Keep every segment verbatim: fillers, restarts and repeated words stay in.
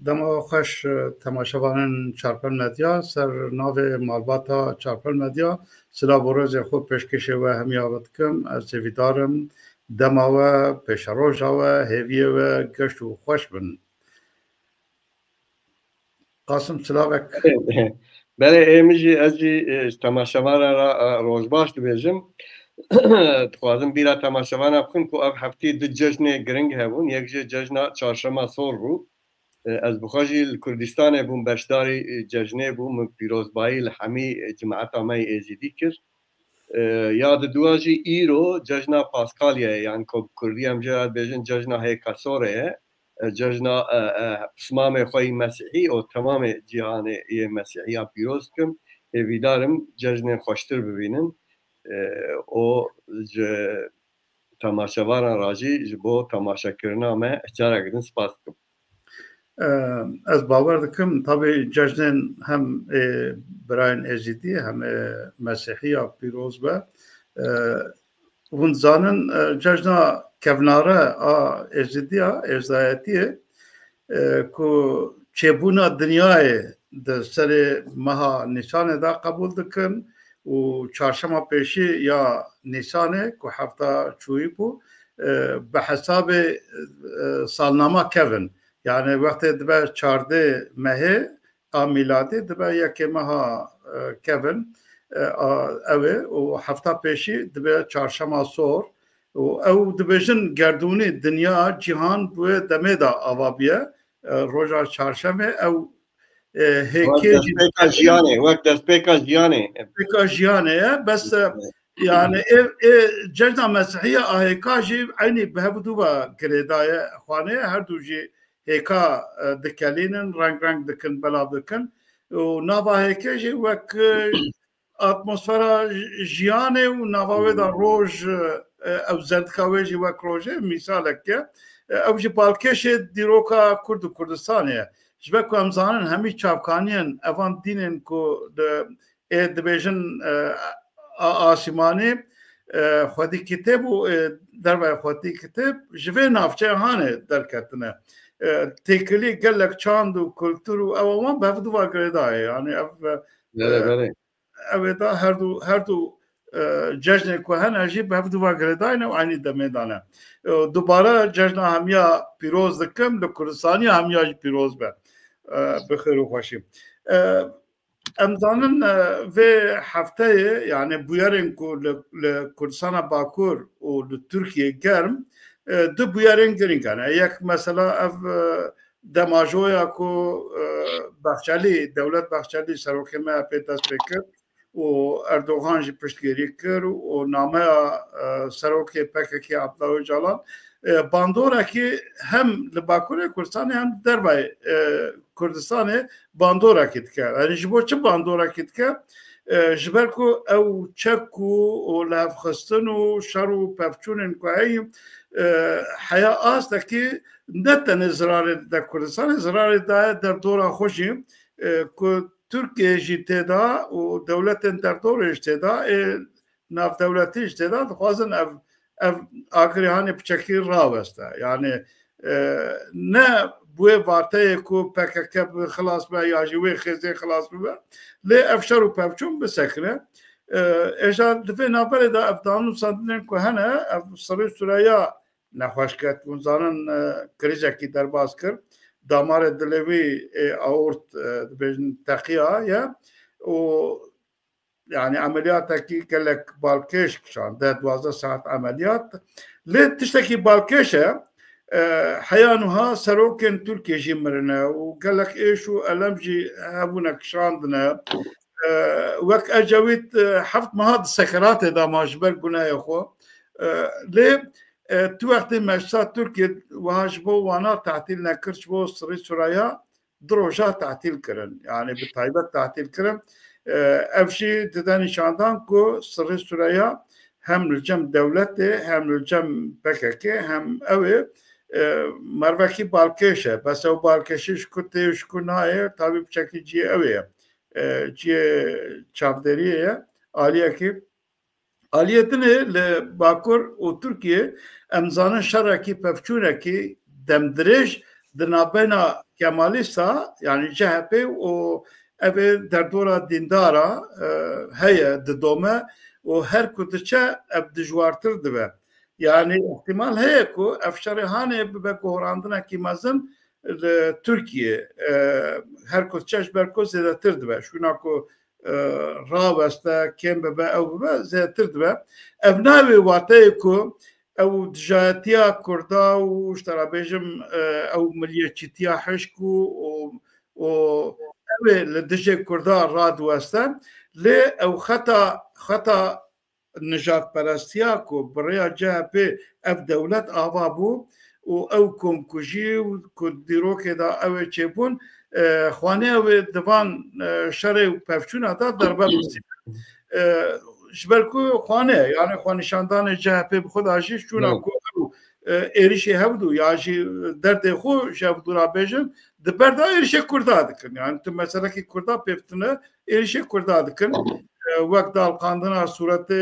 Dema xweş, e, temaşevanên Çarpel Medya, ser navê malbata Çarpel Medya, silav û rêzê xwe pêşkêşê we hemiya ve dikim. Ez hêvîdar im dema we, pêşeroja we, hêviyê we geş û xweş bin. Qasim, silavek. Belê, ê min jî, ez jî, e, ji temaşevanan re, e, rojbaş dibêjim. Dixwazim bîra temaşevana bikim ku ev heftî du cejnê giring hebûn. Yek jê cejna Çarşema Sor bû. E, ez bi xwe jî li Kurdistanê bûm, beşdarî, e, cejnê bûm, min pîrozbayî li hemî, e, cemaeta me yê Êzidî kir. E, ya diduwa jî îro cejna Paskalyayê, yan ku bi Kurdî em jê re dibêjin cejna Hêka Sorê ye. E, cejna, e, e, pismamê xwe yî Mesîhî û temamê cîhanê yê Mesîhiyan pîroz dikim. Hêvîdar im cejnên xweştir bibînin. E, û ji temaşevanan re jî ji bo temaşekirina me careke din spas dikim. E, ez bawer dikim, tabî cejnên hem ê birayên Êzidî hem ê Mesîhiya pîroz be. E, hûn zanin, e, cejna kevnare a Êzidiya, Êzdayetiyê, e, ku çêbûna dinyayê di serê meha Nîsanê de qebûl dikin û çarşema pêşî ya Nîsanê ku hefta çûyî bû, e, bi hesabê, e, salnama kevin. Yani wextê dibe çardê mehê a mîladî, dibe yekê meha, e, kevin, e, a, ew ê û hefta pêşî dibe çarşema sor û ew dibêjin gerdûnî dinya cîhan bi wê demê de ava bûye, e, roja çarşemê ew, e, hêkê jî destpêka jiyanê, wek destpêka jiyanê. Destpêka jiyanê ye, bes, e, yani ê, ê cejna Mesîhiya a hêka jî eynî bi hev dû ve girêdaye xwanê, her du jî hêka, e, dikelînin, reng reng dikin, belav dikin. Û nava hêkê jî wek, e, atmosfera j-, jiyanê û nava wê de roj, e, ew zerdika wê jî wek rojê, mîsalek e. E, ew jî balkêşê dîroka Kurd û Kurdistanê ye. Ji ber ku em zanin hemî çavkaniyên evan dînên ku di, ê dibêjin, e, a-, asîmanî, e, xwedî kitêb û, e, dervayê xwedî kitêb ji vê navçeya hanê derketine. E, têkilî gelek çand û kultur û ew wan bi hev dû ve girêdayê. Yani ev, e, Belê, belê. ew ê da her du, her du, e, cejnê ku hene jî bi hev dû ve girêdayne û eynî demê dane. E, dubare cejna hemiya pîroz dikim, li Kurdistaniya hemiya jî pîroz be. E, bi xêr û xweşî. E, em zanin, e, vê hefteyê, yani bûyerên ku li, li Kurdistana Bakur û li Tirkiyê germ, e, du bûyerên girîng hene. Yek mesela ev, e, demajoya ku, e, Bahçelî, Dewlet Bahçelî serokê M H P dest pê kir û Erdogan jî piştgirî kir û nameya, e, serokê P K K Abdullah Öcalan, e, bandorekî hem li Bakurê Kurdistanê hem dervayê, e, Kurdistanê bandorekî dike. Yani ji bo çi bandorekî dike? E, ji ber ku ew çek û, û lihevxistin û şer û pevçûnên ku heyî, e, heya astekî ne tenê zirarê dide Kurdistanê, zirarê daye derdora xwe jî, e, ku Tirkiye jî tê de û dewletên derdorê jî tê de, ê navdewletî jî tê de, dixwazin ev, ev agirê hanê piçekî raweste. Yani, e, ne bi wê vateyê ku P K K bi xilas be ya jî wê xêzê xilas bibe, lê ev şer û pevçûn bisekine. E, êja di vê navberê de ev danûsandinên ku hene, ev sirê Sûreya nexweş ket. Hûn zanin, e, krîzekî derbas kir. Damarê dilê wî ê aort, e, dibêjin teqiya ye û yani emeliyatekî gelek balkêş kişand, deh duwazdeh saet emeliyat. Lê tiştekî balkêş e, e, heya nuha serokên Tirkiyê jî mirine û gelek êş û elem jî hebûne kişandine. E, wek Ecewît, e, heft meha di sekeratê de ma ji ber gunehê xwe. E, lê, e, tu wextê Meclisa Tirkiyê wiha ji bo wana tehtîl nekir, ji bo sirê Sûreya du roja tehtîl kirin. Yani bi taybet tehtîl kirin. E, ev jî dide nîşandan ku sirê Sûreya hem li cem dewletê hem li cem P K K hem ew ê, e, mervekî balkêş e. Bes ew balkêşî ji ku tê û ji ku nayê, tabî piçekî cihê ew ê ye. E, cihê çavdêriyê ye. Aliyekî, aliyê dinê li Bakur û Tirkiye em zanin şerekî, pevçûnekî demdirêj di navbeyna Kemalîsta, yani C H P û ev ê derdora dîndara, e, heye, didome û her ku diçe ev dijwartir dibe. Yani îhtimal heye ku ev şerê hanê bibe guherandinekî mezin li Tirkiye, e, her ku diçe ji ber ku zêdetir dibe. Şûna ku, e, raweste, kêm bibe, ew bibe, zêdetir dibe. Ev nayê wê wateyê ku ew dijayetiya Kurda û, ji te re bêjim, e, ew miliyetçîtiya hişk û, û, û ew ê li dijê Kurda radiweste, lê ew xeta, xeta nijadperestiya ku bi rêya C H P ev dewlet ava bû û ew komkujî û ku dîrokê de ew ê çêbûn, e, xwanê ew ê di van, e, şerê û pevçûna de derbe bistîne. E, ji ber ku xwane, yani xwenîşandanê C H P bi xwe de jî şûna Evet. ku ew, e, êrişê hev dû ya jî derdê xwe ji hev dû ra bêjin, di ber de êrişê Kurda dikin. Yani tu meselekî Kurda pêvtine êrişê Kurda dikin. E, wek dalqandina sûretê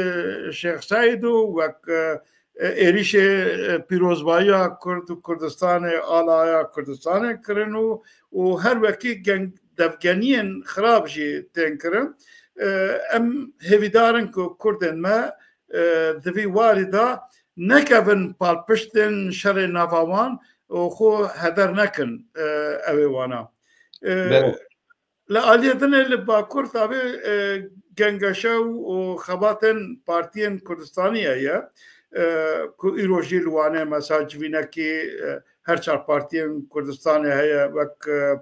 Şêx Seîd û wek, e, e, êrişê, e, pîrozbayiya Kurd û Kurdistanê, alaya Kurdistanê kirin û, û her wekî geng-, devgeniyên xirab jî tên kirin. E, em hêvîdar in ku Kurdên me, e, di vî warî de nekevin palpiştên şerê nava wan û xwe heder nekin, e, ew ê wana. E, Belê. Li aliyê dinê li Bakur tabi, e, gengeşew û xebatên partiyên Kurdistanî heye, e, ku îro jî li Wanê mesela civînekî, e, her çar partiyên Kurdistanê heye, wek, e,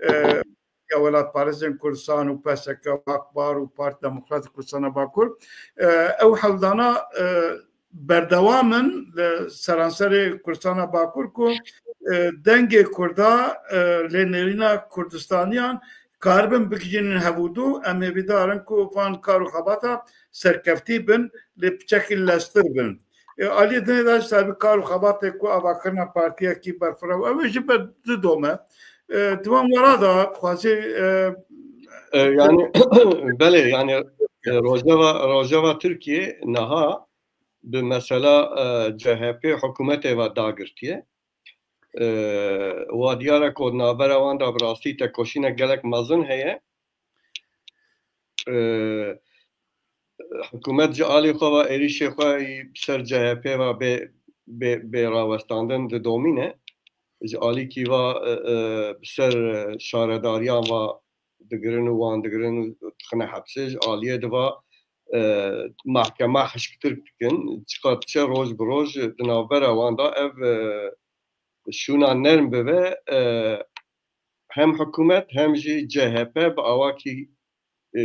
e, ya Welatparêzên Kurdistan û P S K û Akbar û Partî Demokratîk Kurdistana Bakur. E, ew hewldana, e, berdewam in li seranserê Kurdistana Bakur ku, e, dengê Kurda, e, lê nêrîna Kurdistaniyan karibin bigihînin hevûdû. Em hêvîdar in ku van kar û xebata serkeftî bin, lê piçekî lestir bin. E, aliyê dinê de ji ser kar û xebatê ku avakirina partiyekî berfireh ew ê ji ber didome. E, di wan wera de dixwazî, e, E, yani, belê, yani, e, Rojava, Rojava Tirkiye niha bi mesela, e, C H P hikûmetê ve dagirtiye. E, wa diyar e ku navbera wan de bi rastî tekoşînek gelek mezin heye. E, hikûmet ji alî xwe ve êrîşê xwe yî ser C H P ve bê, bê, bê rawestandin didomîne. Ji alîkî ve, e, e, bi ser, e, şaredariyan ve digirin û wan digirin û dixine hepsê, ji aliyê diva, e, mahkema hişktir dikin. Çiqas diçe roj bi roj di navbera wan de ev, e, şûna nerm bibe, e, hem hikûmet hem jî C H P bi awakî, e,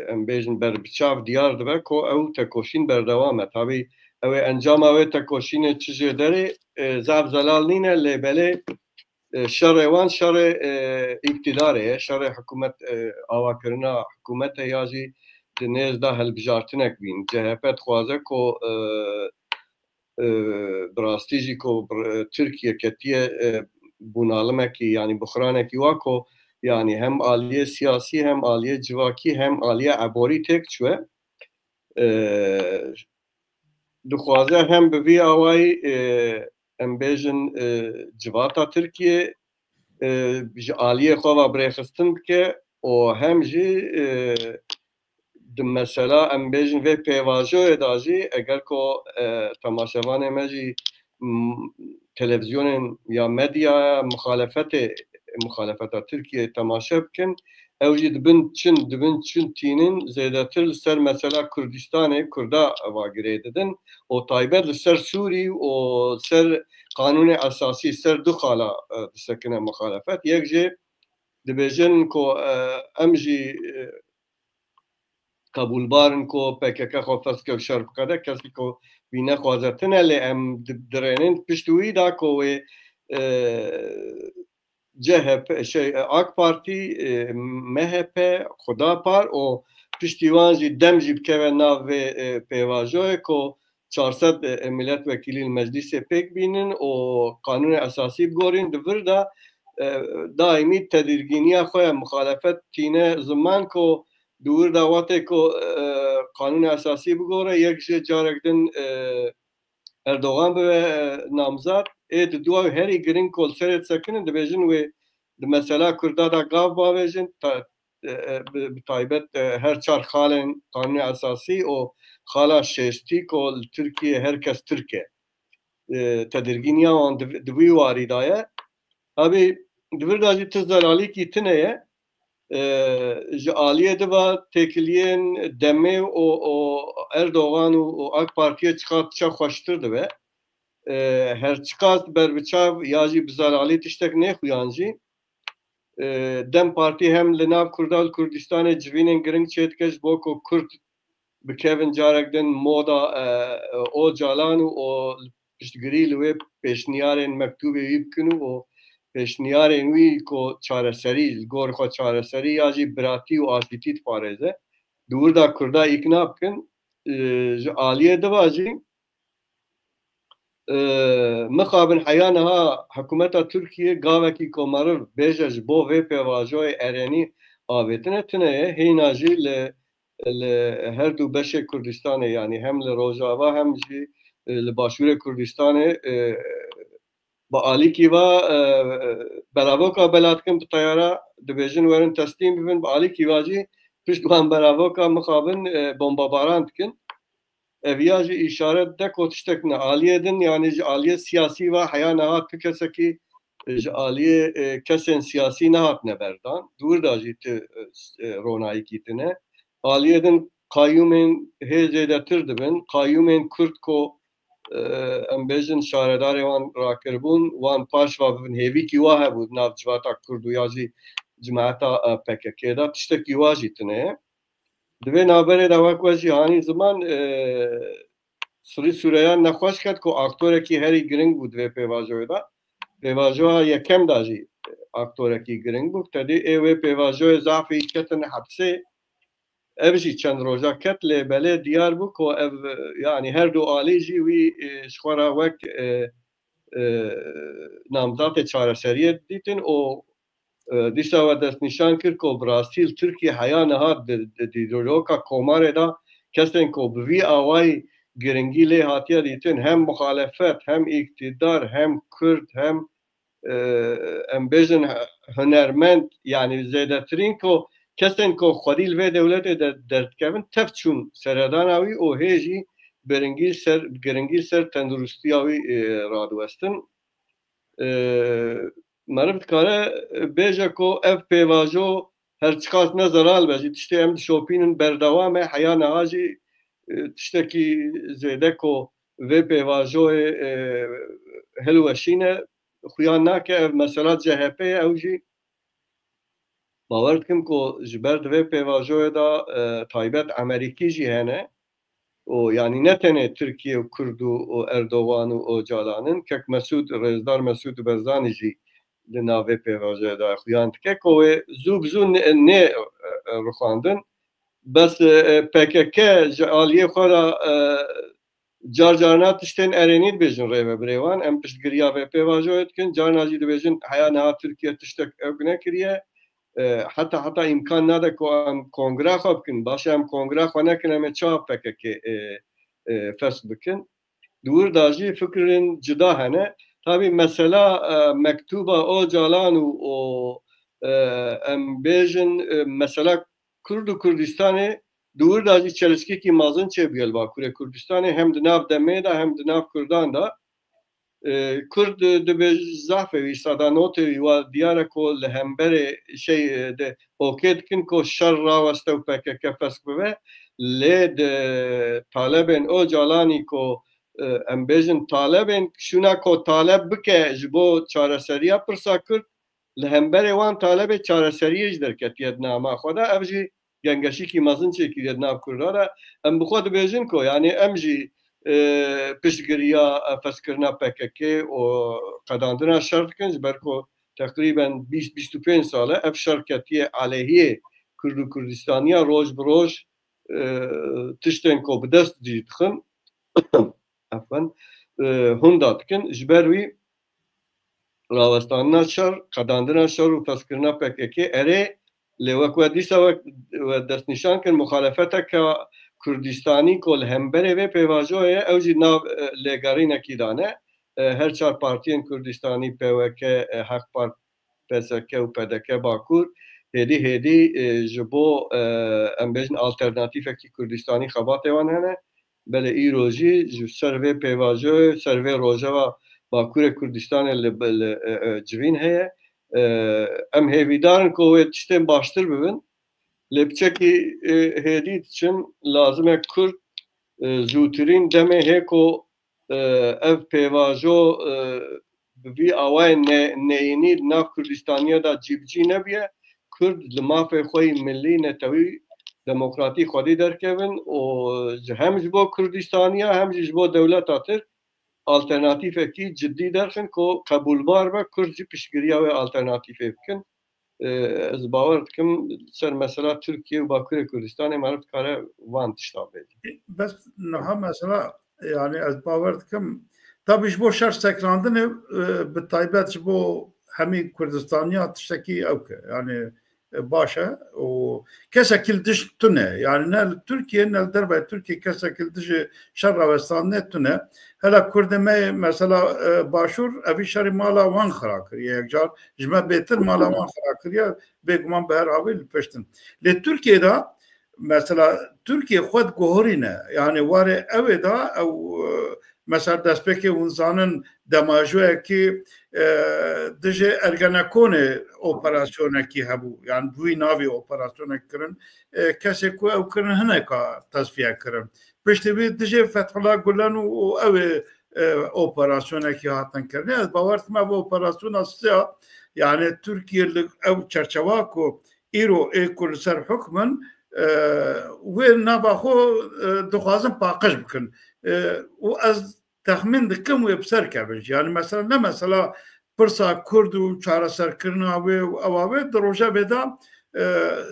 em bêjin berbiçav diyar dibe ku ew tekoşîn berdewam e. Tabî ew ê encama wê tekoşînê çi jê derê, e, zaf zelal nîne, lê belê e, şerê wan şerê, e, îktidarê ye, şerê hikûmet, e, avakirina hikûmetê ya jî di nêz de hilbijartinek bîn. C H P dixwaze ku, e, e, bi rastî jî ku bi, e, Tirkiye ketiye, e, bunalimekî, yanî buxranekî wa ku, yanî hem aliyê siyasî, hem aliyê civakî, hem aliyê eborî têk çûye. E, dixwaze hem bi vî awayî, e, em bêjin, e, civata Tirkiye, e, ji aliyê xwe ve birêxistin bike û hem jî, e, di mesela em bêjin vê pêvajoyê de jî eger ku, e, temaşevanê me jî, m, televîzyonên ya medyaya muxalefetê, muxalefeta Tirkiyeyê temaşe bikin, ew jî dibin çin, dibin çin tînin, zêdetir li ser mesela Kurdistanê, Kurda va girê didin û taybet li ser Sûrî û ser Qanûnê Esasî, ser du xala, e, disekine muxalefet. Yek jê dibêjin ku, e, em jî, e, qebûlbar in ku P K K xwe fesl ke û şer bikede, kesî ku vî nexwaze tune, lê em di-, dirênin pişt wî da ku wê, e, C H P, şey, e, AK Partî, e, M H P, Xwedapar û piştî wan jî dem jî bikeve nav vê, e, pêvajoyê ku çar sed, e, milletvekîlî li meclîsê pêk bînin û qanûnê esasî bigorîn. Di vir de, e, daîmî tedirgîniya xwe ya muxalefet tîne ziman ku di wir de wextê ku, e, qanûnê esasî bigore, yek jê carek din, e, Erdogan bibe, e, namzet. Ê di dua herî giring ku li serê disekinin, dibêjin wê di mesela Kurda de gav bavêjin, ta-, e, e, bi, bi taybet, e, her çar xalên Qanûnê Esasî û xala şêstî ku li Tirkiye her kes Tirk e. E, tedirgîniya wan di, di vî warî de ye. Tabî di vir de jî tu zelalîkî tune ye. E, ji aliyê di va têkiliyên demê û, û Erdogan û, û AK Partiyê çiqas çe xweştir dibe. E, her çiqas berbiçav ya jî bi zelalî tiştek nêxuyan jî. E, DEM Partî hem li nav Kurda li Kurdistanê civînên giring çêdike ji bo ku Kurd bikevin carek din moda, e, e, Ocalan û o piştgirî li wê pêşniyarên mektûbê wî bikin û o pêşniyarên wî ku çareserî, li gor xwe çareserî ya jî biratî û aştîtî diparêze. Di wir de Kurda îkna bikin, e, ji aliyê di va jî, e, mixabin heya niha hikûmeta Tirkiyê gavekî ku meriv bêje ji bo vê pêvajoyê erênî avêtine tune ye, hêna jî li, li her du beşê Kurdistanê, yanî hem li Rojava hem jî, e, li Başûrê Kurdistanê, e, bi alîkî va, e, beravoka bela dikin bi teyara, dibêjin werin teslîm bibin, bi alîkî va jî pişt wan beravoka mixabin, e, bombabaran dikin. Ev ya jî îşaret de ku tiştek ne aliyê din, yanî ji aliyê siyasî ve heya niha tu kesekî, e, ji aliyê, e, kesên siyasî nehatine berdan. Di wir de jî tu, e, s-, e, ronahîkî tune. Aliyê din qayûmên hê zêdetir dibin. Qayûmên Kurd ku, e, em bêjin şaredarê wan rakiribûn, wan paş ve bibin. Hêvîkî wa hebû di nav civata Kurd û ya jî cemaeta, e, P K K de. Tiştekî wa jî tune ye. Di vê navberê de wek we jî hanî ziman, e, Sirî Sûreyan nexweş ket ku aktorekî herî giring bû di vê pêvajoyê de. Pêvajoya yekem de jî aktorekî giring bû. Tedî ê wê pêvajoyê zafî ketin hepsê. Ev jî çend roja ket, lê belê diyar bû ku ev, e, yanî her du alî jî wî, e, ji xwe re wek, e, e, namzatê çareseriyê didîtin û, e, dîsa we destnîşan kir ku bi rastî li Tirkiye heya niha di, di dîroka komarê de kesên ku bi vî awayî giringî lê hatiye dîtin, hem muxalefet, hem îktidar, hem Kurd, hem, e, em bêjin hunermend, yanî zêdetirîn ku kesên ku xwedî li vê dewletê de derdikevin, tev çûn seredana wî û hê jî biringî ser, giringî ser tenduristiya wî, e, radiwestin. E, meriv dikare, e, bêje ku ev pêvajo her çiqas ne zelal be jî, tiştê em dişopînin berdewam e, heya niha jî, e, tiştekî zêde ku vê pêvajoyê, e, hilweşîne, xuya nake, ev mesela C H P ye, ew jî bawer dikim ku ji ber di vê pêvajoyê de, e, taybet Amerîkî jî hene û yanî ne tenê Tirkiye û Kurd û, û Erdogan û Ocalan in. Kek Mesûd, Rêzdar Mesûd Barzanî jî di nav vê pêvajoyê de xuyan dike ku wê zû bi zû nê, nê, e, e, rixandin. Bes, e, e, P K K ji aliyê xwe re, e, car carna tiştên erênî dibêjin rêvebirê wan. Em piştgiriya vê pêvajoyê dikin. Carna jî dibêjin heya niha Tirkiye tiştek ew nekiriye. E, heta, heta îmkan nade ku em kongre xwe bikin. Baş e, em kongre xwe nekin, em ê çawa P K K, e, e, fesk bikin? Di wir de jî fikirên cida hene. Tabî mesela, e, mektuba Ocalan û, û, e, em bêjin, e, mesela Kurd û Kurdistanê di wir de jî çelişkekî mezin çêbûye li Bakurê Kurdistanê, hem di nav demê de hem di nav Kurdan de. E, Kurd, e, dibe zafê wî, sada notê wî wa diyar e ku li hemberê şey, e, de okê dikin ku şer raweste û P K K fesk bibe. Lê di talebên Ocalanî ku, e, em bêjin talebên şûna ku taleb bike ji bo çareseriya pirsa Kurd, li hemberê wan talebê çareseriyê jî derketiye di nama xwe de. Ev jî gengeşîkî mezin çêkiriye di nav Kurda de. Em bi xwe dibêjin ku, yanî em jî, e, piştgiriya, e, feskirina P K K û qedandina şer dikin, ji ber ku teqrîben bîst, bîst û pênc sal e ev şer ketiye aleyhiyê Kurd û Kurdistaniya, roj bi roj, e, tiştên ku bi dest jî dixin, efwen, e, hunda dikin. Ji ber wî rawestandina şer, qedandina şer û feskirina P K K erê, lê wek we dîsa wek we destnîşan kir, muxalefeteke Kurdistanî ku li hemberê vê pêvajoyê ye, ew jî nav, e, lêgerînekî dane. E, her çar partiyên Kurdistanî, P Y K, e, Hak Part-, P S K û P D K Bakur, hêdî hêdî, e, ji bo, e, em bêjin alternatîfekî Kurdistanî xebatê wan hene. Belê îro jî ji ser vê pêvajoyê, ser vê rojeva Bakurê Kurdistanê li, li, e, e, civîn heye. E, em hêvîdar in ku wê tiştên baştir bibin. Lê piçekî, e, hêdî diçin, lazim e Kurd, e, zûtirîn demê hê ku, e, ev pêvajo, e, bi vî awayê ne-, neyînî di nav Kurdistaniya de cîbicî nebiye, Kurd li mafê xwe yî milî, netewî, demokratî xwedî derkevin û ji, hem ji bo Kurdistaniya hem jî ji bo dewleta Tirk alternatîfekî cidî derxin ku qebûlbar be, Kurd jî piştgiriya wê alternatîfê bikin. E, ez bawer dikim ser mesela Tirkiye û Bakurê Kurdistanê meriv dikare van tişta bêje. Bes niha mesela, yani ez bawer dikim, tabii ji bo şer sekrandinê, e, bi taybet ji bo hemî Kurdistaniya tiştekî ew ke, yani, e, baş e û kesekî li dij tune. Yani ne li Tirkiye ne li dervayê Tirkiye kesekî li dijî şer rawestandinê tune. Hela Kurdê me mesela, e, Başûr evî şerî mala wan xira kiriye. Yek car ji me bêtir mala wan xira kiriye. Bêguman bi her awê li pişt in. Lê Tirkiye de mesela Tirkiye xwe diguhorîne. Yani warê ew ê de ew, e, mesela destpêkê hûn zanin demajoyekî, e, dijî Ergenekonê operasyonekî hebû. Yani bi wî navî operasyonek kirin. E, kesê ku ew kirin hineka tesfiye kirin. Piştî wî dijî Fethullah Gulen û, û ew ê, e, operasyonekî hatin kirin. Ez bawer dikim ev operasyona siya, yani Tirkiye li ew çerçewa ku îro ê ku li ser hukm in, e, wê nava xwe, e, dixwazin paqij bikin. E, û ez texmîn dikim wê bi ser kevin jî. Yani mesela ne mesela pirsa Kurd û çareserkirina wê û ewa wê di rojevê de, e,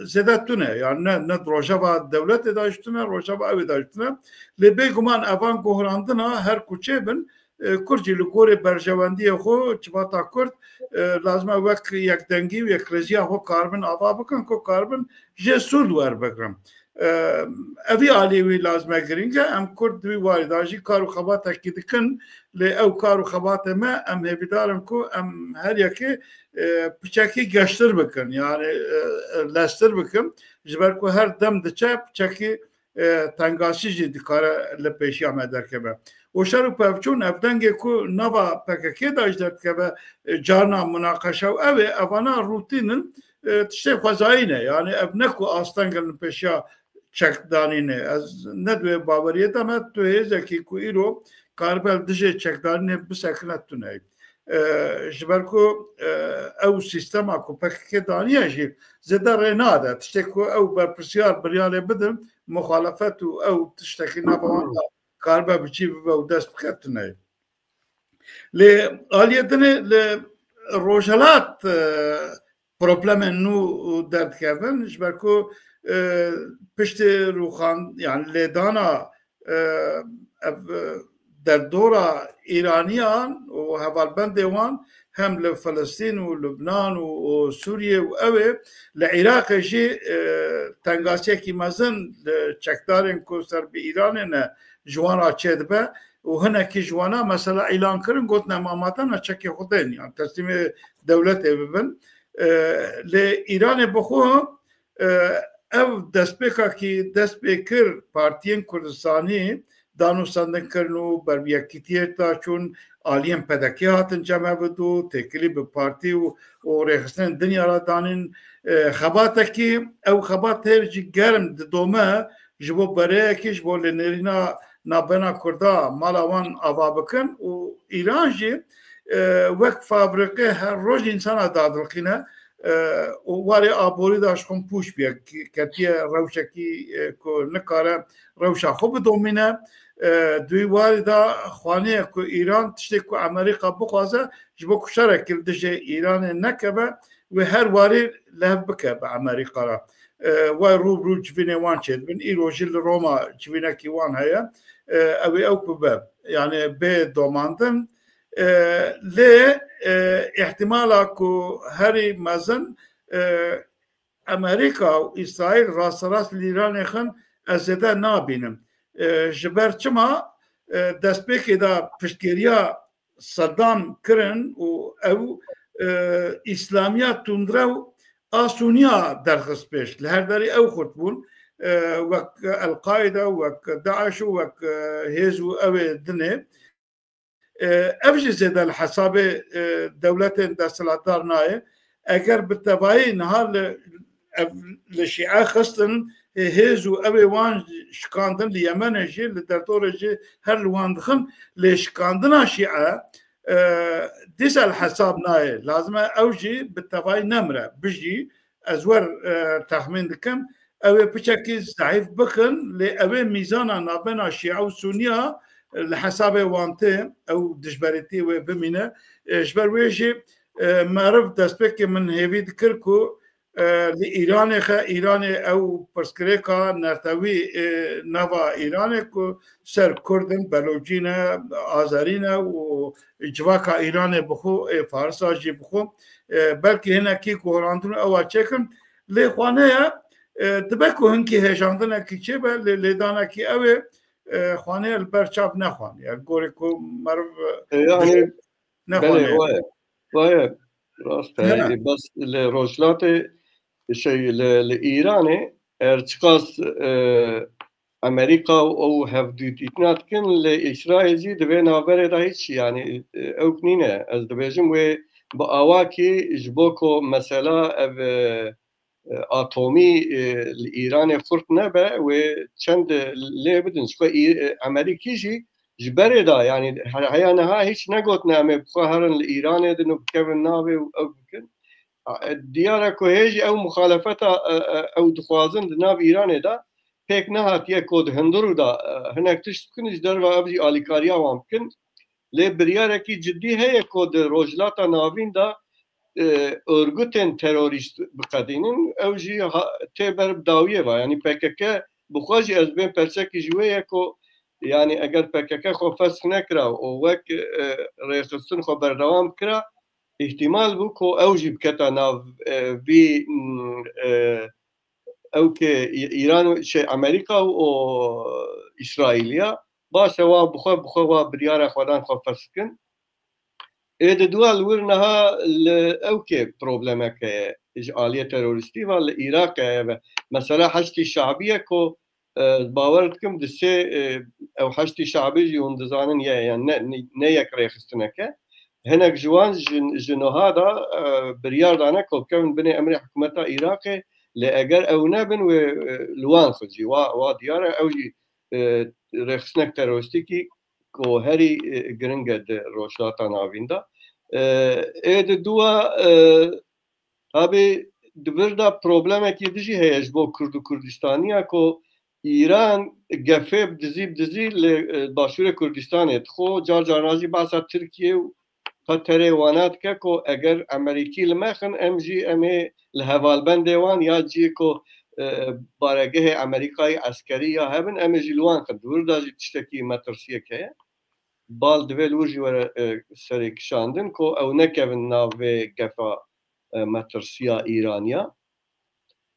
zêde tune. Yani ne, ne di rojeva dewletê de jî tune, rojeva ew ê de jî tune. Lê bêguman evan guhrandina her ku çêbin, e, Kurd jî li gorî berjewendiyê xwe, civata Kurd, e, lazim e wek yekdengî û yekrêziya xwe karibin ava bikin ku karibin jê sûd werbigirin. E, evî alî wî lazim e girîng e. Em Kurd di wî warî de jî kar û xebatekî dikin, lê ew kar û xebatê me, em hêvîdar in ku em her yekê, e, piçekî geştir bikin, yani, e, e, leztir bikin. Ji ber ku her dem diçe piçekî e, tengasî jî dikare li pêşiya me derkeve. Û şer û pevçûn ev dengê ku nava P K K de jî derdikeve, e, carna munaqeşe û ew ê, evana rûtîn in, e, tiştê xwezayî ne. Yani ev ne ku asteng in li pêşiya çekdanînê. Ez ne di wê baweriyê de me, tu hêzekî ku îro karibe li dijê çekdanînê bisekine tune. E, ji ber ku, e, ew sîstema ku P K K daniye jî zêde rê nade. Tiştê ku ew berpirsiyar biryarê bidin, muxalefet û ew tiştekî nava wan de karibe bi çî bibe û dest bike tune. Lê aliyê dinê li Rojhelat, e, problemên nû derdikevin, ji ber ku, e, piştî rûxan, yani lêdana, e, ev, e, derdora Îraniyan û hevalbendê wan hem li Filistîn û Lubnan û, û Sûriye û ew ê li Iraqê jî, e, tengasiyekî mezin li çekdarên ku ser bi Îranê ne ji wan re çêdibe û hinekî ji wana mesela îlan kirin, gotine, "Ma, ma te ne çekê xwe tên, yan teslîmê dewletê bibin." E, lê Îranê bi xwe, e, ev destpêkakî dest pê kir, partiyên Kurdistanî danûstendin kirin û ber bi yekîtiyê de çûn, aliyên P D K hatin cem hev du, têkilî bi partî û, û rêxistinên dinya re danîn, e, xebatekî, ew xebat her jî germ didome ji bo bereyekî, ji bo lênêrîna navbena Kurda mala wan ava bikin û Îran jî, e, wek fabrîqê her roj însana dadilqîne, e, û warê aborî de ji xwe pûç bûye, ki-, ketiye rewşekî, e, ku nikare rewşa xwe bidomîne. E, di wî warî de xwanî ye ku Îran tiştê ku Amerîka bixwaze ji bo ku şerekî li dijê Îranê nekeve, wê her warî lihevbike bi Amerîka re. E, wê rû bi rû civînê wan çêdibin. Îro jî li Roma civînekî wan heye. E, ew ê ew bibe. Yani bê domandin. E, lê, e, îhtimala ku herî mezin, e, Amerîka û Îsraîl rasterast li Îranê xin ez zêde nabînim. E, ji ber çima, e, destpêkê de piştgiriya Saddam kirin û ew e, Îslamiya tundrew a Sûniya derxist pêş. Li her derê ew xurt bûn, e, wek El-Qaîde, wek DAIŞ û wek, e, hêz û ew ê dinê. E, ev jî zêde li hesabê, e, dewletên desthilatdar nayê. Eger bi tevayî niha li, ev, li Şîe xistin, e, hêz û ew ê wan şikandin li Yemenê jî, li derdorê jî her li wan dixin, lê şikandina Şîe, e, dîsa li hesab nayê. Lazim e ew jî bi tevayî nemire, bijî. Ez wer, e, texmîn dikim, ew ê piçekî zehîf bikin, lê ew ê mîzana navbena Şîa û Sûniya, e, li hesabê wan tê, ew dijberîtî wê bimîne. E, ji ber wê jî, e, meriv destpêkê min hêvî dikir ku, e, li Îranê xe, Îranê ew pirsgirêka netewî, e, nava Îranê ku ser Kurd in, Belocî ne, Azerî ne û civaka Îranê bi xwe, ê Farisa jî bi xwe, e, belkî hinekî guherandin û ewa çêkin. Lê xwane ye, e, dibe ku hinkî hêjandinekî çêbe, lê lêdanekî ew ê, e, xwane ye li ber çav nexwaniye. Li gorî ku meriv, e, Yani, nexwaniye. Belê, waye. Waye. Rast e. Bes li Rojhilatê, şey, li, li Îranê, eger çiqas, e, Amerîka û ew hevdûtîtina dikin, li Îsraîl jî di vê navberê de hiç, yanî, e, ewk nîne. Ez dibêjim wê bi awakî ji bo ku mesela ev, e, e, atomî, e, li Îranê xurt nebe, wê çend lê bidin. Ji xwe Î-, e, Amerîkî jî ji berê de, yanî he-, heya niha hiç negotine em ê bi xwe herin li Îranê din û bikevin navê û ew bikin. A, e, diyar e ku hê jî ew muxalefeta, e, e, ew dixwazin di nav Îranê de pêk nehatiye ku di hundir û de, e, hinek tişt bikin, ji derve ev jî alîkariya wan bikin. Lê biryarekî cidî heye ku di Rojhilata Navîn de, e, örgütên terorîst biqedînin, ew jî ha-, tê ber bi dawiyê ve. Yanî P K K bi xwe jî ez bên perçekî ji wê ye ku, yanî eger P K K xwe fesk nekira û wek, e, rêxistin xwe berdewam bikira, îhtimal bû ku ew jî biketa nav, e, vî, m, e, ew ke Î-, Îran, şey, Amerîka û, û Îsraîl ya, baş e, wa bi xwe, bi xwe wa biryara xwedan xwe fesk kin. Ê di dua li wir niha li ew ke problemek heye ji aliyê terorîstî ve li Iraqê heye ve. Mesela Heşdî Şabî ye ku, e, bawer dikim di sê, e, ew Heşdî Şabî jî hûn dizanin ye, yani ne, ne, ne yek rêxistineke. Hinek ji wan ji, ji niha de, e, biryar dane ku bikevin binê emrê hikûmeta Iraqê, lê eger ew nebin wê, e, li wan xwe jî, wa, wa diyar e, ew jî, e, rêxistinek terorîstîkî ku herî, e, giring e di Rojhilata Navîn de. E, ê di dua, e, Tabî di vir de problemekî din jî heye ji bo Kurd û Kurdistaniya ku Îran gefê bi dizî bi dizî li, e, Başûrê Kurdistanê dixwe, car carna jî behsa Tirkiye û Qeterê wana dike ku eger Amerîkî li me xin, em jî em ê li hevalbendê wan ya cihê ku, e, baregehê Amerîkayê eskerî ya hebin, em ê jî li wan xin. Di wir de jî tiştekî metirsiyek heye. Bal divê li wir jî were, e, serê kişandin ku ew nekevin nav vê gefa, e, metirsiya Îraniya.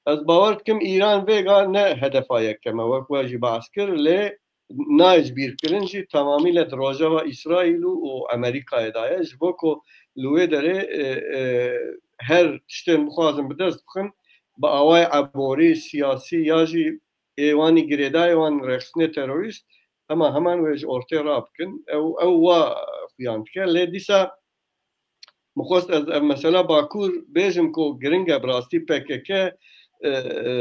Ez bawer dikim Îran vêga ne hedefa yekem e, wek we jî behs kir, lê nayê ji bîr kirin jî temamî le di rojeva Îsraîl û, û Amerîkayê de ye. Ji bo ku li wê derê, e, e, her tiştên bixwazin bi dest bixin, bi awayê eborî, siyasî ya jî ê wanî girêdayê wan rêxistinê terorîst, hema heman wê ji ortê rabikin. Ew, ew wa xuyan dike. Lê dîsa min xwest ez ev mesela Bakur bêjim ku giring e bi rastî P K K, e, e,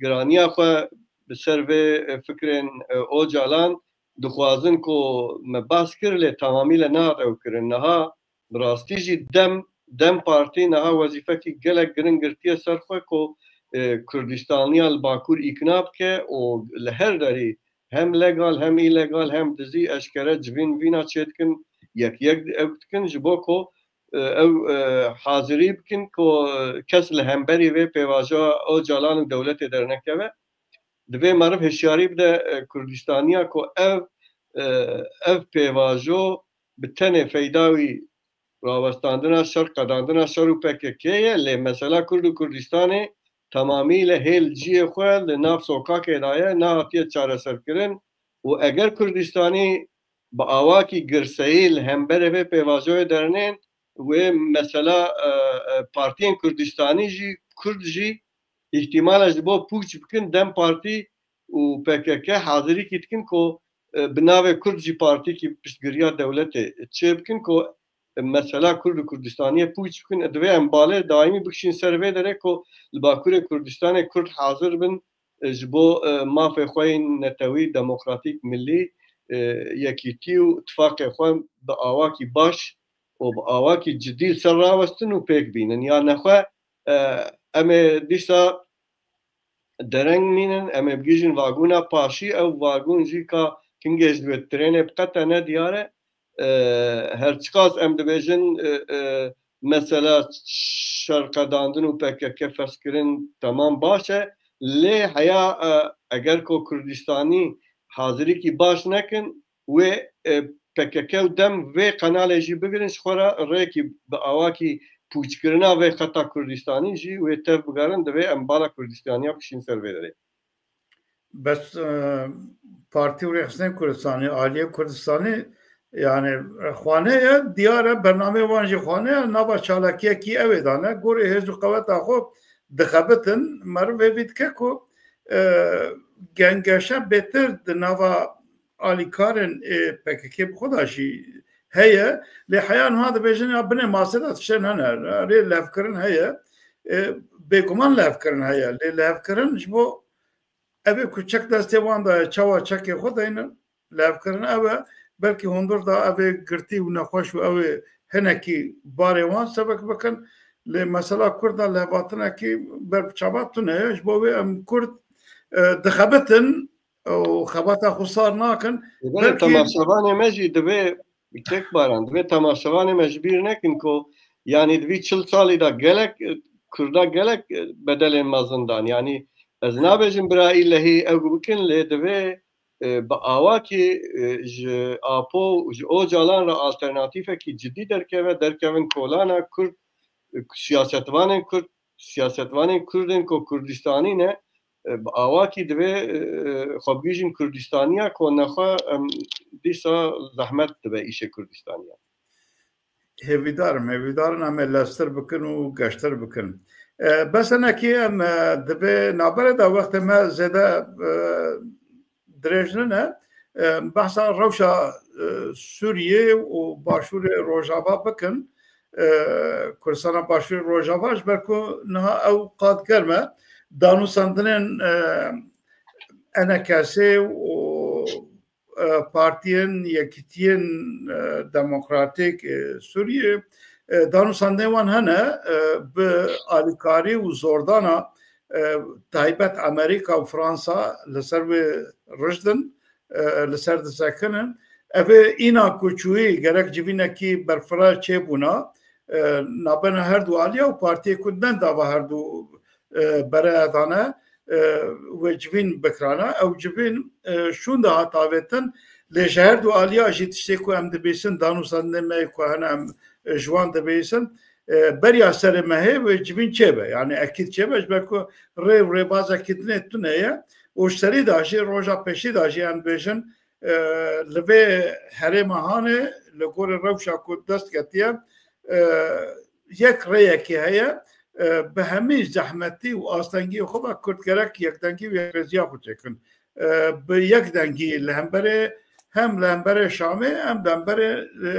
giraniya xwe bi ser vê, e, fikrên, e, Ocalan dixwazin ku me behs kir lê temamî le nehat ew kirin. Niha bi rastî jî dem, dem Partî niha wezîfekî gelek giring girtiye ser xwe ku, e, Kurdistaniya li Bakur îkna bike û li her derî hem legal hem îlegal hem dizî eşkere civîn vîna çêdikin, yek yek ew dikin ji bo ku, e, ew, e, hazirî bikin ku, e, kes li hemberî vê pêvajoya Ocalan û dewletê dernekeve. Divê meriv hişyarî bide, e, Kurdistaniya ku ev, e, ev pêvajo bi tenê feyda wî rawestandina şer, qedandina şer û P K K ye, lê mesela Kurd û Kurdistanê temamî le hêl cihê xwe li nav sokakê de ye, nehatiye çareserkirin û eger Kurdistanî bi awakî girseyî li hemberê vê pêvajoyê dernên, wê mesela, e, e, partiyên Kurdistanî jî, Kurd jî îhtimala ji bo pûç bikin, DEM Partî û P K K hazirîkî dikin ku, e, bi navê Kurd jî partîkî piştgiriya dewletê çê bikin ku, e, mesela Kurd û Kurdistaniyê pûç bikin. E, divê em balê daîmî bikişîn ser vê derê ku li Bakurê Kurdistanê Kurd hazir bin, e, ji bo, e, mafê xwe yên netewî, demokratîk, milî, e, yekîtî û tifaqê xwe bi awakî baş û bi awakî cidî li ser rawestin û pêk bînin. Ya nexwe, e, em ê dîsa dereng mînin, em ê bigihîjin vagûna paşî, ew vagûn jî ka kingê ji wê trênê biqete nediyar e. E, her çiqas em dibêjin, e, e, mesela şerqedandin û P K K ferzkirin temam baş e, lê heya, e, eger ku Kurdistanî hazirîkî baş nekin, wê, e, P K K û DEM vê qenalê jî bigirin, ji xwe re rêkî bi awakî pûçkirina vê xeta Kurdistanî jî wê tev bigerin, divê em bala Kurdistaniya bişîn ser vê derê. Bes, e, partî û rêxistinên Kurdistanê, aliyê Kurdistanê, yani, e, xwane ye, diyar e, bernameyê wan jî xwane ye, nava çalakiyekî ew ê dane, gorê hêz û qeweta xwe dixebitin, meriv hêvî dike ku, e, gengeşe bêtir di nava alîkarên, e, P K K bi xwe de jî heye, lê heya niha dibêjin ya binê masê de tiştên hene, rê levkirin heye, e, bêguman levkirin heye, lê levkirin ji bo ev ê ku çek destê wan de ye, çawa çekê xwe deynin, levkirin ew e, belkî hundir da ev ê girtî û nexweş û ew ê hinekî barê wan sebek bikin, lê mesela Kurda levhatinekî ber bi çavan tune ye, ji bo wê em Kurd, e, dixebitin, û xebata xwe sar nakin. Belê, belkî temaşevanê me jî divê, Kek Baran, divê temaşevanê me ji bîr nekin ku, yanî, di vî çil salî de gelek, e, Kurda gelek, e, bedelên mezin dan. Yanî, ez nabêjim bira îlehî ew bikin, lê divê, e, bi awakî, e, ji Apo û ji Ocalan re alternatîfekî cidî derkeve, derkevin kolana Kurd, e, siyasetvanên Kurd, siyasetvanên Kurd ên ku Kurdistanî ne, e, bi awakî divê, e, xwe bigihîjin Kurdistaniya ku nexwe em dîsa zehmet dibe îşê Kurdistaniya. Hêvîdar im, hêvîdar in em ê leztir bikin û geştir bikin. E, bes hinekî em, e, divê navberê de wextê me zêde, e, dirêj nine. E, behsa rewşa, e, Sûriyê û Başûrê Rojava bikin. E, Kurdistana Başûrê Rojava, ji ber ku niha ew qat germ e. Danûsandinên, e, E N K S û, e, partiyên, yekîtiyên, e, demokratîk, e, Sûriyê, e, danûsandinên wan hene, e, bi alîkarî û zordana, e, taybet Amerîka û Fransa li ser wê rijdin, e, li ser disekinin. Ev ê îna ku çûyî gerek civînekî berfireh çêbûna, e, nabena her du aliya û partiyê ku nendava her du, e, bereya dane, e, wê civîn bikirana. Ew civîn, e, şûnde hat avêtin, lê ji her du aliya jî tiştê ku em dibîsin, danûsandinê me yê ku hene em, e, ji wan dibîsin, e, beriya serê mehê wê civîn çêbe. Yani ekîd çêbe, ji ber ku rê û rêbazekî dinê tune ye û ji serî de jî, roja pêşî de jî em dibêjin, e, li vê herêma Hanê li gorî rewşa ku dest ketiye, e, yek rêyekê heye, e, bi hemî zehmetî û astengiyê xwe ve Kurd gerek yekdengî û yekrêziya xwe çêkin. E, bi yek dengî li hemberê, hem li hemberê Şamê, hem li hemberê, e,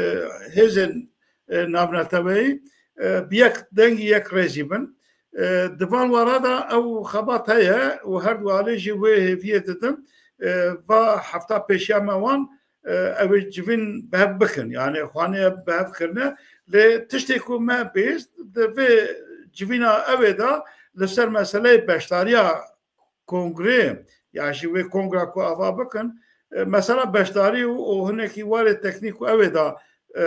hêzên, e, navneteweyî, e, bi yek dengî yek rêzî bin. E, di van wara de ew xebat heye û her du alî jî wê hêviyê didin. E, va hefta pêşiya me wan, e, ew ê civîn bi hev bikin. Yani xwanê bi hev kirine. Lê tiştê ku me bihîst, di vê civîna ew ê de li ser meseleyê beşdariya kongrê, ya jî wê kongra ku ava bikin, e, mesela beşdarî û, û hinekî warê teknîk û ew ê de, e,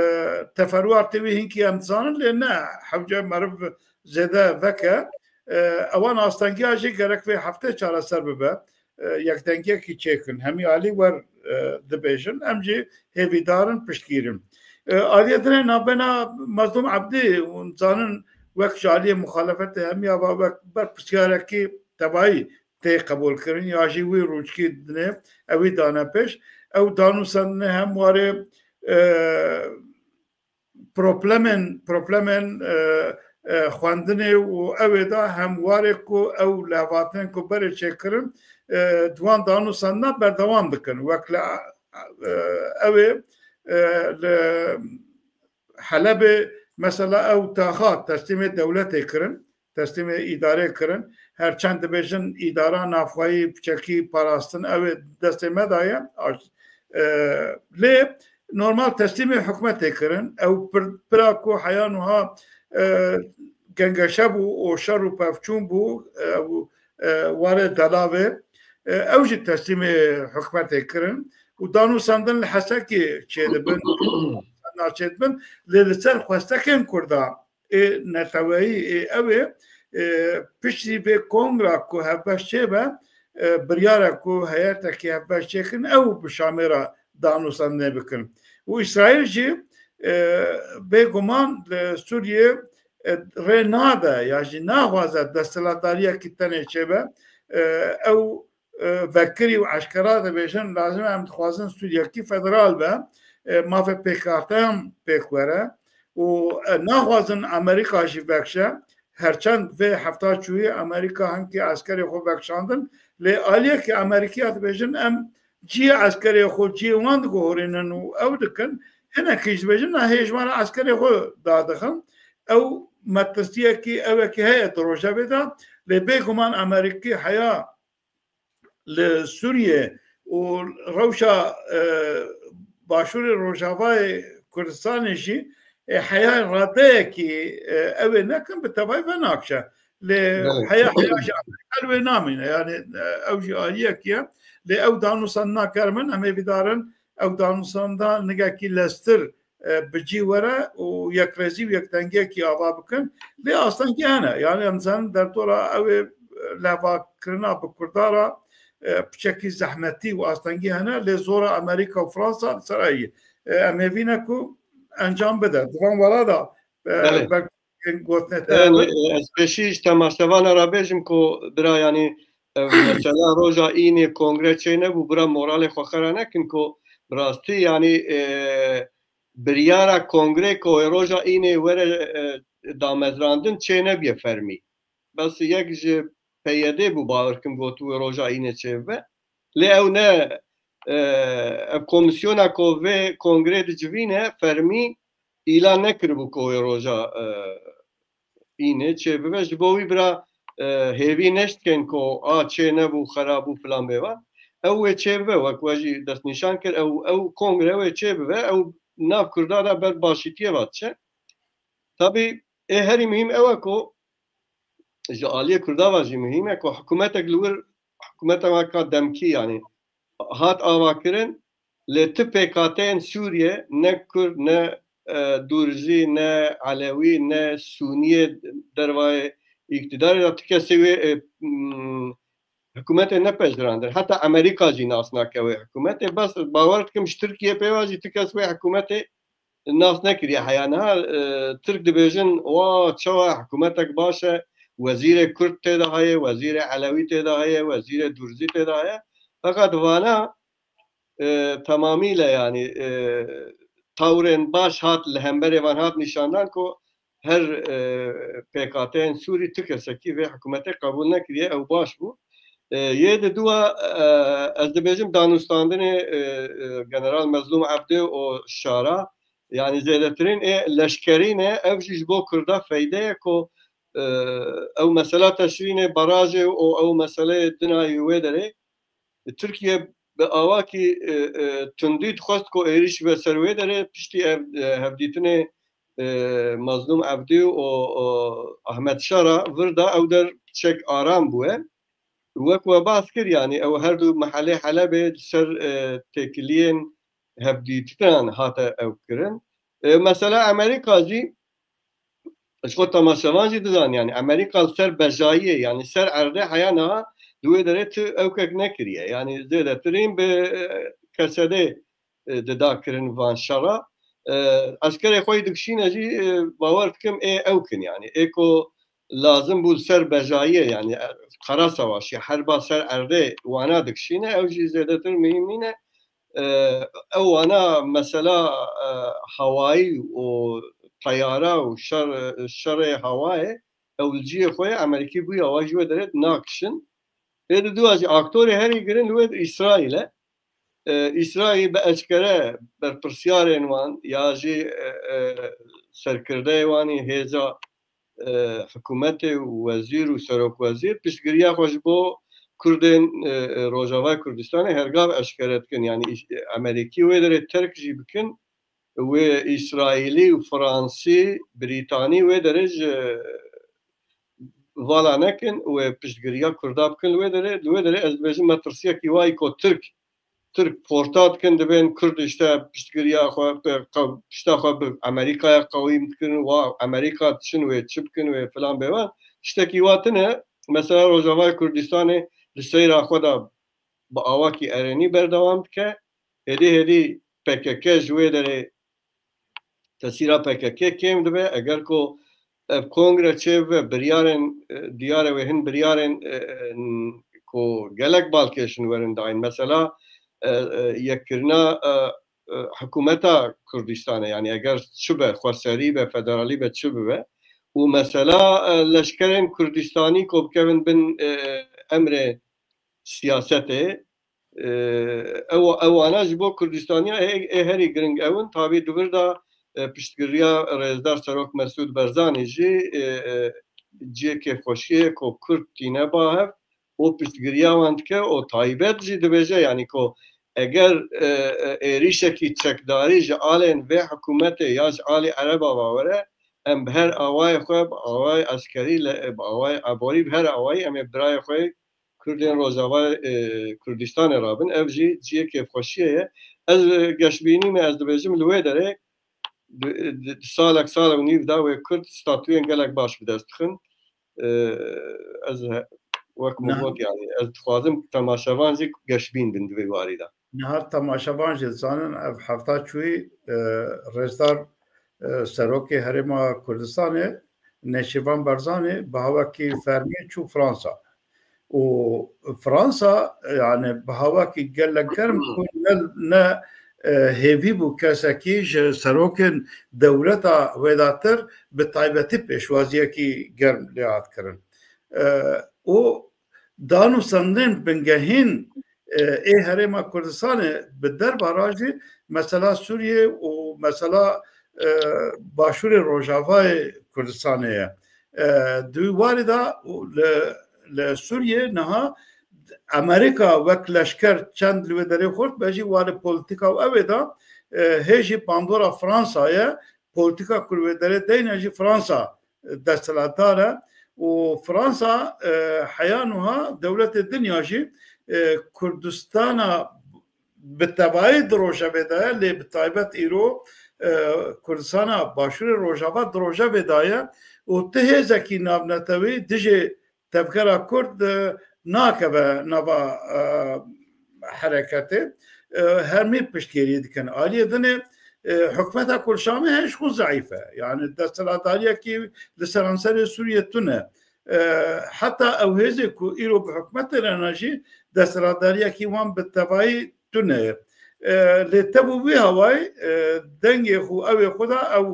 teferûatê wî hinkî em dizanin, lê ne hewce meriv zêde veke. E, ewan astengiya jî gerek vê heftê çareser bibe. E, yekdengiyekî çêkin. Hemî alî wer, e, dibêjin. Em jî hêvîdar in, piştgîr in. E, aliyê dinê navbena Mezlûm Ebdî, hûn zanin wek ji aliyê muxalefetê hemiya va wek berpirsyarek tevayî tê qebûlkirin ya jî wî rûçkî dinê, ewî dane pêş. Ew danûsandinê hem warê, e, problemên problemên e, e, xwendinê û ew ê de hemwarê ku ew lehvatên ku berê çêkirin e, di wan danûsandina berdewam dikin. Wek li e, ew ê e, li Helebê mesela ew taxa teslîmê dewletê kirin, teslîmê îdarê kirin. Her çend dibêjin îdara navxweyî piçekî parastin, ew ê destê me de ye. Aş-, e, lê normal teslîmê hikûmetê kirin. Ew pir, pira ku heya nuha e, gengeşe bû û şer û pevçûn bû, e, û, e, warê delavê, e, ew jî teslîmê hikûmetê kirin û danûsandin li Hesekê çêdibin, çêdibin. Lê li ser xwestekên Kurda ê neteweyî ê ew ê, e, piştî vê kongra ku hevbeş çêbe, e, biryare ku heyetekî hevbeş çêkin, ew bi Şamê re danûsandinê bikin. Û Îsraîl jî, e, bêguman li Sûriyê, e, rê nade ya jî naxwaze desthilatdariyekî tenê çêbe. E, ew e, vekirî û eşkera dibêjin, lazim e, em dixwazin Sûriyekî federal be, e, mafê pêkhateyan pêk were û, e, naxwazin Amerîka jî vekişe. Her çend vê hefta çûyî Amerîka hinkî eskerê xwe vekişandin, lê aliyekî Amerîkiya dibêjin, em cihê eskerê xwe cihê wan diguhorînin û ew dikin. Hinekî jî dibêjin, na hêjmara eskerê xwe dadixin. Ew metirsiyekî ewekî heye di rojevê de, lê bêguman Amerîkî heya li Sûriyê û rewşa, e, Başûrê Rojavayê Kurdistanê jî, e, heya radeyekî, e, ew ê nekin, bi tevayî venakişe. Lê Belê. Heya, heya jî hel wê namîne. Yani, e, ew jî aliyekî ye. Lê ew danûsandina germ in, em ê vîdarin ew danûsandina nigekî lestir e, bi cî were û yekrêzî û yekdengiyekî ava bikin. Lê astengî hene. Yani em zanin derdora ew ê, e, levakirina bi Kurda re, e, piçekî zehmetî û astengî hene, lê zora Amerîka û Fransa li ser eyî. E, em hêvî ne ku encam bide. Di van wela de, e, Belê. Belkî gotinê te Yani, hebe. E, ez pêşî ji temaşevana re bêjim ku bira, yani, e, mesela roja înê kongre çê nebû, bira moralê xwe xera nekin ku bi rastî, yani, e, biryara kongrê ku wê roja înê were, e, damezrandin çê nebiye fermî. Bes yek ji P Y D bû, bawer kim, gotiye roja înê çêbibe. Lê ew ne, e, ev komîsyona ku vê kongrê dicivîne fermî îlan nekiribû ku wê roja, e, înê çêbibe. Ji bo wî bira, e, hêvî neştken ku a çê nebû, xera bû, filan bêvan. Ew wê çêbibe, wek we jî destnîşan kir, ew, ew kongre wê çêbibe, ew nav Kurda de ber başîtiyê ve diçe. Tabî ê herî muhîm ew e ku ji aliyê Kurda ve jî muhîm e ku hikûmetek li wir, hikûmeta weka demkî, yani hat avakirin, lê ti pêkhateyên Sûriye, ne Kurd, ne, e, Dûrzî, ne Elewî, ne Sûniyê dervayê îktidarê de ti kesê wê, e, m, hikûmetê nepejirandin. Heta Amerîka jî nas nake wê hikûmetê. Bes bawer dikim ji Tirkiye pê ve jî ti kes wê hikûmetê nas nekiriye. Heya niha, e, Tirk dibêjin, wa çawa hikûmetek baş e, wezîrê Kurd tê de heye, wezîrê Elewî tê de heye, wezîrê Dûrzî tê de heye. Feqet vana, e, temamîle, yani, e, tawrên baş hat li hemberê van hat nîşandan ku her, e, pêkhateyên Sûrî ti kesekî vê hikûmetê qebûl nekiriye, ew baş bû. E, yê di dua, e, ez dibêjim danûstandinê, e, e, General Mezlûm Evdê û Şara, yani zêdetirîn ê leşkerî ne, ev jî ji bo Kurda feyde ye ku, e, ew mesela teşrînê barajê û ew meseleyê dinayî wê derê, Tirkiye bi awakî, e, e, tundî dixwest ku êrîş be ser wê derê, piştî ev, e, hevdîtinê, e, Mazlûm Evdî û, û Ahmet Şara vir da ew der çek aram bûye. Wek we behs kir, yanî ew her du mehelê Helebê li ser, e, têkiliyên hevdîtinan hate ew kirin. E, mesela Amerîka jî, ji xwe temaşevan jî dizan, yanî Amerîka li ser bejayiyê, yanî ser erdê heya niha di wê derê tu ewkek nekiriye. Yanî zêdetirîn bi, e, kesedê, e, dida kirin van şera. E, eskerê xwe yî dikişîne jî, e, bawer dikim ê ew kin, yanî ê ku lazim bû li ser bejayiyê, yanî, e, qera sewaşî, herba ser erdê wana dikişîne, ew jî zêdetir muhîm nîne. E, ew wana mesela, e, hewayî û teyara û şer, şerê hewayê, ew li cihê xwe ye, Amerîkî bûye, wa ji wê derê nakişin. Ê di dua jî aktorê herî girin li wê di Îsraîl e. E, Îsraîl bi eşkere berpirsiyarên wan ya jî, e, e, serkirdeyê wan ê hêza, e, hikûmetê û wezîr û serokwezîr piştgiriya xwe ji bo Kurdên, e, e, Rojavayê Kurdistanê her gav eşkere dikin. Yanî Îs-, Amerîkî wê derê terk jî bikin, wê Îsraîlî û Fransî, Brîtanî wê derê ji vala nekin, wê piştgiriya Kurda bikin li wê derê. Li wê derê ez dibêjim metirsiyekî wayî ku Tirk, Tirk porta dikin, dibên Kurd işte piştgiriya xwe, pe-, qew-, pişta xwe bi Amerîkaya qewîm dikin, wa Amerîka diçin wê çi bikin, wê filan bê wan. Tiştekî wa tune, mesela Rojavayê Kurdistanê li seyra xwe de bi awakî erênî berdewam dike. Hêdî hêdî P K K ji wê derê tesîra P K K kêm dibe. Eger ku ev kongre çêbibe, biryarên, e, diyar e wê hin biryarên, e, e, ku gelek balkêş in werin dayîn. Mesela, e, e, yekkirina, e, e, hikûmeta Kurdistanê, yanî eger çi be, xweserî be, federalî be, çi bibe, û mesela, e, leşkerên Kurdistanî ku bikevin bin, e, emrê siyasetê, e, ew, ewana ji bo Kurdistaniya ê, ê herî giring ew in. Tabî di vir de, e, piştgiriya Rêzdar Serok Mesûd Barzanî jî, e, e, cihê kêfxweşiyê ye ku Kurd tîne ba hev û piştgiriya wan dike û taybet jî dibêje, yanî ku eger, e, e, êrîşekî çekdarî ji alên vê hikûmetê ya ji alî Ereba ve were, em bi her awayê xwe, bi awayê eskerî, li, bi awayê eborî, bi her awayî em ê bi birayê xwe Kurdên Rojava, e, Kurdistanê rabin. Ev jî cihê kêfxweşiyê ye. Ez, e, geşbînî me, ez dibêjim li wê derê di, di, di salek, salek û nîv de wê Kurd statuyên gelek baş bi dest dixin. E, ez he-, wek min Niha got, yanî ez dixwazim temaşevan jî geşbîn bin di vê warî de. Niha temaşevan jî dizanin, ev hefta çûyî, e, Rêzdar, e, Serokê Herêma Kurdistanê, Nêçîrvan Barzanî bi hawekî fermî çû Fransa. Û Fransa, yani bi hawekî gelek germ ku ne, ne, e, hêvî bû kesekî ji serokên dewleta wêdatir bi taybetî pêşwaziyekî germ lê hat kirin. E, û dan û sendên bingehîn, e, ê Herêma Kurdistanê bi derve re jî mesela Sûriyê û mesela, e, Başûrê Rojavayê Kurdistanê ye. E, di wî warî de û li, li Sûriyê niha Amerîka wek leşker çend li wê derê xurt be jî, warê polîtîka û ew ê de, e, hê jî bandora Fransa ye, polîtîka ku li wê derê deyne jî Fransa desthilatdar e û Fransa, e, heya nuha dewletê dinya jî, e, Kurdistana bi tevayî di rojevê de ye, lê bi taybet îro, e, Kurdistana Başûrê Rojava di rojevê de ye û ti hêzekî navnetewî dijê tevgera Kurd, e, nakeve nava, e, hereketê, e, hermî piştgirî dikin. Aliyê dinê, e, hikûmeta ku li Şamê heye ji xwe zeîf e. Yani desthilatdariyekî li seranserê Sûriyê tune. E, heta ew hêzê ku îro bi hikûmetê re ne jî desthilatdariyekî wan bi tevayî tune ye. E, lê tev û wî hawayî, e, dengê xwe, ew ê xwe de ew,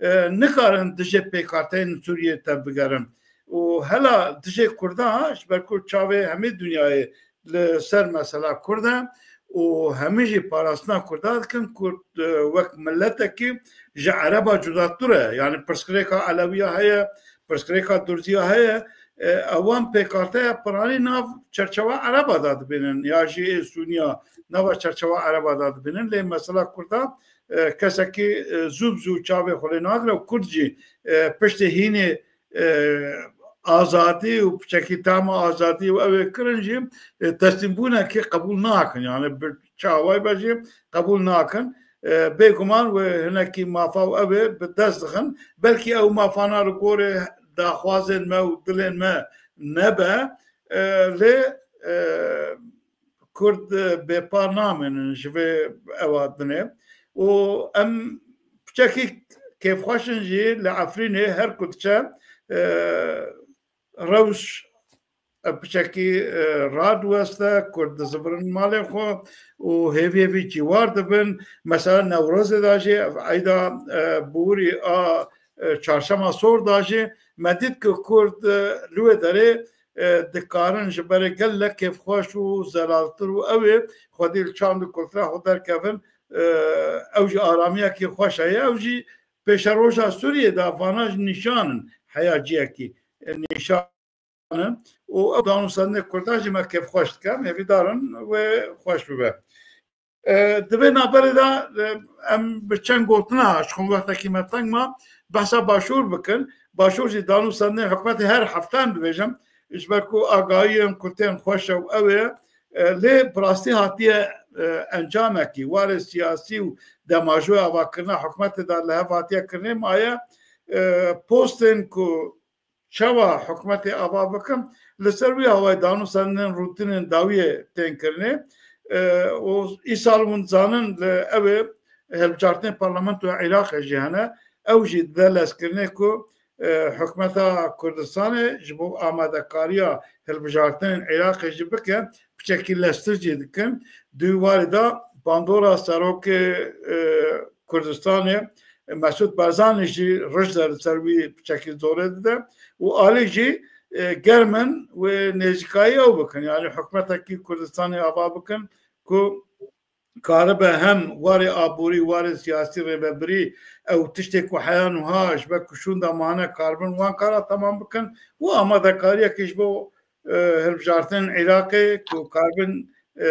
e, nikarin dijê pêkhateyên Sûriyê tevbigerin. Û hela dijê Kurda, ji ber ku çavê hemî dinyayê li ser mesela Kurd e û hemî jî parastina Kurda dikin, Kurd, e, wek miletekî ji Ereba cudatir e. Yani pirsgirêka Elewiya heye, pirsgirêka Durziya heye, e, ewan pêkateya piranî nav çerçewa Ereba de dibînin ya jî ê Sûniya nava çerçewa Ereba de dibînin. Lê mesela Kurda, e, kesekî, e, zû bi zû çavê xwe lê nagire û Kurd jî, e, piştê hînê, e, azadî û piçekî tama azadî û ew ê kirin jî, e, teslîmbûnekê qebûl nakin. Yani bi çaway be jî qebûl nakin. E, bêguman wê hinekî mafa û ew ê bi dest dixin. Belkî ew mafana li gorê daxwazên me û dilên me nebe, e, lê, e, Kurd, e, bêpar namînin ji vê ewa dinê. Û em piçekî kêfxweş in jî li Efrînê her ku diçe, e, rewş e, piçekî, e, radiweste, Kurd dizivirin malê xwe û hêvî hêvî cîwar dibin. Mesela Newrozê de jî ev eyda, e, borî a, e, çarşema sor de jî me dît ku Kurd, e, li wê derê, e, dikarin ji berê gelek kêfxweş û zelaltir û ew ê xwedî li çand û kultura xwe derkevin, e, ew jî aramiyekî xweş heye. Ew jî pêşeroja Sûriyê de vana jî nîşan in heya ciyekî, e, nîşan in û ew danûsendinê Kurdan jî me kêfxweş dike. Em hêvîdar in wê xweş bibe. E, di vê navberê de, e, em bi çend gotina ji xwe wextekî me teng ma behsa Başûr bikin. Başûr jî danûsendinê hikûmetê her heftan dibêjim, ji ber ku agahiyên ku tên xweş e û ew ê, e, lê bi rastî hatiye, e, encamekî warê siyasî û demajoya avakirina hikûmetê de li hev hatiye kirinê maye, e, postên ku çawa hikûmetê ava bikim, li ser wî awayî danûsendinên rûtînên dawiyê tên kirinê, e, û îsal hûn dizanin li ew ê hilbijartinên parlamentoya Iraqê jî hene, ew jî dide lezkirinê ku, e, hikûmeta Kurdistanê ji bo amadekariya hilbijartinên Iraqê jî bike, piçekî leztir jî dikin. Di wî warî de bandora serokê, e, Kurdistanê, Mesûd Barzanî jî rij de li ser wî piçekî zorê dide û alî jî, e, germ in wê nêzîkayî ew bikin. Yanî hikûmetekî Kurdistanê ava bikin ku karibe hem warê aborî, warê siyasî, rêvebirî, ew tiştê ku heya niha ji ber ku şûnda mane karibin wan kara temam bikin û amadekariyekê ji bo, e, hilbijartinên Iraqê ku karibin, e,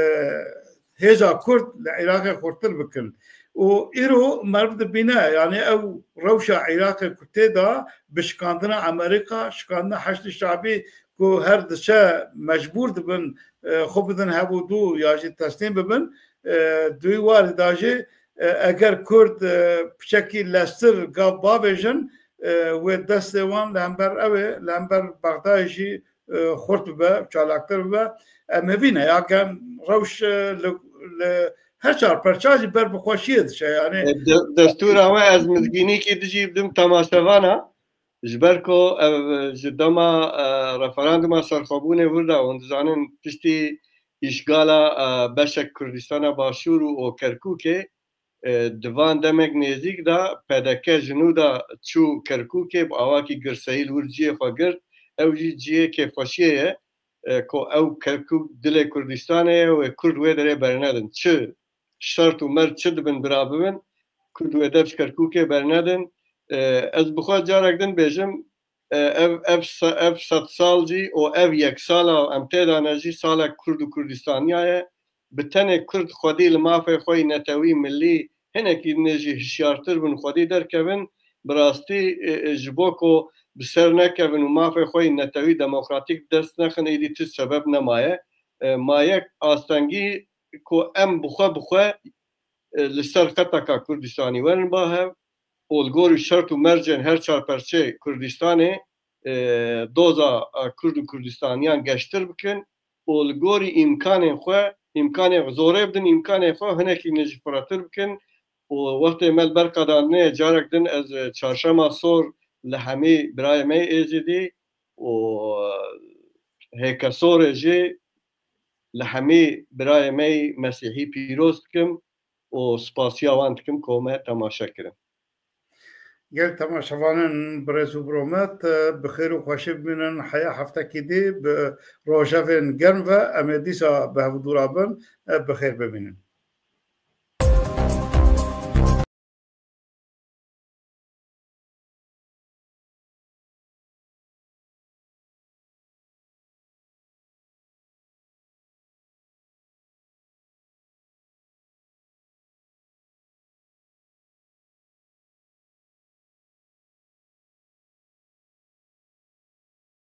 hêza Kurd li Iraqê xurtir bikin. Û îro meriv dibîne, yanî ew rewşa Iraqê ku tê de bi şikandina Amerîka, şikandina Heşdî Şabî ku her diçe mecbûr dibin, e, xwe bidin hev û du ya jî teslîm bibin, e, di wî warî de jî, e, eger Kurd, e, piçekî leztir gav bavêjin, e, wê destê wan li hember ew ê, li hember Bexdayê jî, e, xurt bibe, çalaktir bibe. Em hêvî ne, ya ke em rewş, e, li, li her çar perça jî ber bi xweşiyê diçe, yanî. E, de-, destûra we ez mizgînîkî dijî bidim temaşevana, ji ber ku ev, e, ji dema, e, referanduma serxwebûnê wir de, hûn dizanin piştî îşgala, e, beşek Kurdistana Başûr û, û Kerkûkê, e, di van demek nêzîk de P D K ji nû de çû Kerkûkê, bi awakî girseyî li wir cihê xwe girt. Ew jî cihê kêfxweşiyê ye, e, ku ew Kerkûk dilê Kurdistanê ye û ê Kurd wê derê bernedin. Çi şert û merc çi dibin bira bibin, Kurd wê dev ji Kerkûkê bernedin. E, ez bi xwe carek din bêjim, e, ev, ev se-, ev sedsal jî û ev yeksala em tê de ne jî salek Kurd û Kurdistaniya ye. Bi tenê Kurd xwedî li mafê xwe yî netewî, milî, hinekî din ê jî hişyartir bin, xwedî derkevin, bi rastî, e, e, ji bo ku bi ser nekevin û mafê xwe yî netewî demokratîk bi dest nexin, êdî tu sebeb nemaye. E, ma yek astengî ku em bi xwe bi xwe, e, li ser xeteka Kurdistanî werin ba hev û li gorî şert û mercên her çar perçê Kurdistanê, e, doza, e, Kurd û Kurdistaniyan geştir bikin û li gorî îmkanên xwe, îmkanên xwe zorê bidin, îmkanên xwe hinekî nêjî firehtir bikin û wextê me li ber qedanê carek din ez, e, çarşema sor li hemî birayê me yê Êzidî û, e, hêke sorê jî li hemî birayê me yî Mesîhî pîroz dikim û spasiya wan dikim ku me temaşe kirin. Gel temaşevanên birêz û biromet, e, bi xêr û xweşî bimînin, heya heftekî dî bi rojevên germ ve em ê dîsa bi hev dû rabin, e, bi xêr bimînin.